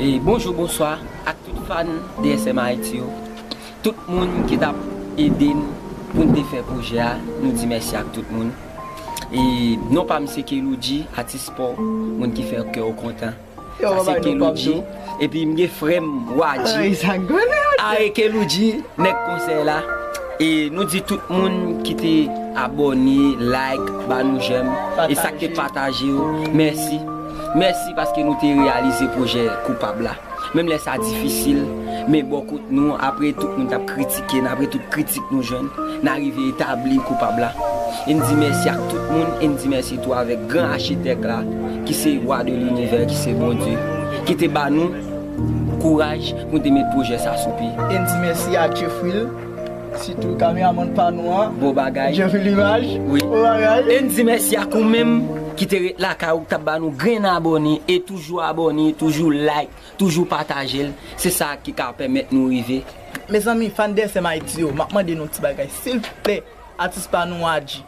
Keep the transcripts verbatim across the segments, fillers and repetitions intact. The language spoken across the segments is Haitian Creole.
E bonjou, bonswa ak tout fan D S M Haïti yo. Tout moun ki t ap ede n pou n te fè pwojè a, nou di mèsi ak tout moun. E non pa m se Keloudji, atis pa w, moun ki fè kè w kontan. Sa se Keloudji. Epi m gen frè m, Wadji. Ay, sa grenn. Ae Keloudji, nèg konsèy la. E nou di tout moun ki te abòne, like, ba nou jèm. E sa k te pataje yo, mèsi. Mèsi paske nou te reyalize pwojè Koupab la. Menm lè sa difisil, men bò kote nou, apre tout moun t ap kritike n, apre tout kritik nou jwenn, n arive etabli Koupab la. E n di mèsi ak tout moun, e n di mèsi tou avèk gran achitèk la, ki se Wa de linivè, ki se Bondye, ki te ba nou kouraj pou n te met pwojè sa sou pye. E n di mèsi a Jeffrey, sitou kameramann pa nou an. Bon bagay. Jeffrey Limaj. Wi. Bon bagay. E n di mèsi ak ou menm ki te ret lakay ou, ki t ap ba nou grenn abòne, e toujou abòne, toujou like, toujou pataje l. Se sa ki ka pèmèt nou rive. Mezanmi, fan D S M Haïti yo, m ap mande nou ti bagay, silvouplè, atis pa nou Wadji.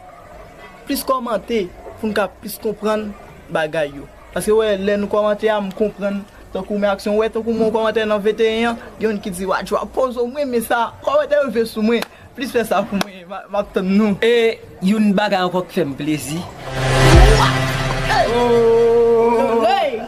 Plis kòmante pou n ka plis konprann bagay yo. Paske wè, lè nou kòmante a, m konprann. Tankou men aksyon, wè, tankou mwen kòmantè nan venteyen an, gen youn ki di, Wadji w ap poze w, mwen renmen sa. Kòmantè yo rive sou mwen. Plis fè sa pou mwen, m a- m ap tann nou. E youn bagay ankò ki fè m plezi. Hey!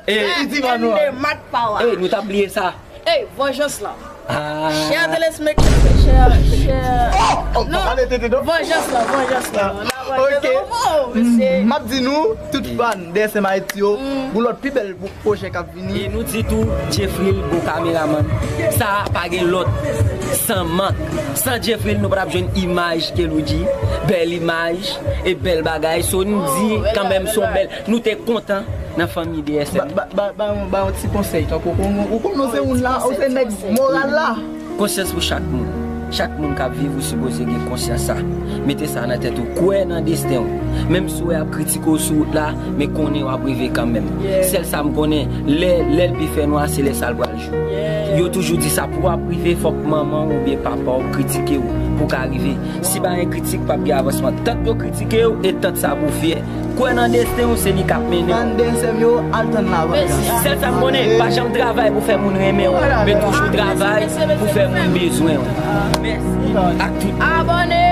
E Hey! Di pa nou. Mat pa w. E nou t ap bliye sa. Hey, vanjans la. Ah. Chè telesmek, chè, chè. Oh, oh, non. Pale tete, non? Vanjans la, vanjans la. Ah, ok. Oh, mesye. M ap di nou, tout fan D S M Haïti yo, pou lòt pi bèl pwojè k ap vini. E nou di tou, Jeffrey, bon kameramann. Sa a pa gen lòt. San mank. San Jeffrey, nou pa t ap jwenn imaj Keloudji. Bèl imaj e bèl bagay. So, nou di kanmenm, se yon bèl. Nou te kontan nan fanmi D S M. Ba, ba, ba, ba yon, ba yon ti konsèy, tankou ou, ou konnen se moun la, ou se nèg moral la. Konsyans pou chak moun. Chak moun k ap viv, ou sipoze gen konsyans sa. Mete sa nan tèt ou. Kwè nan desten w. Menm si w wè y ap kritike w sou wout la, men konnen w ap rive kanmenm. Sèl sa m konnen, lè, lè l pi fè nwa, se lè sa l pral jou. Yo toujou di sa, pou w ap rive, fòk manman w oubyen papa w kritike w pou w ka rive. Si pa gen kritik, p ap gen avansman. Tant yo kritike w, e tant sa pou w fyè. Kwè nan desten w, se li k ap mennen w. Fan D S M yo, al tann lavanjans. Sèl sa m konnen, pa janm travay pou fè moun renmen w, men toujou travay pou fè moun bezwen w. Mèsi ak tout. Abòne!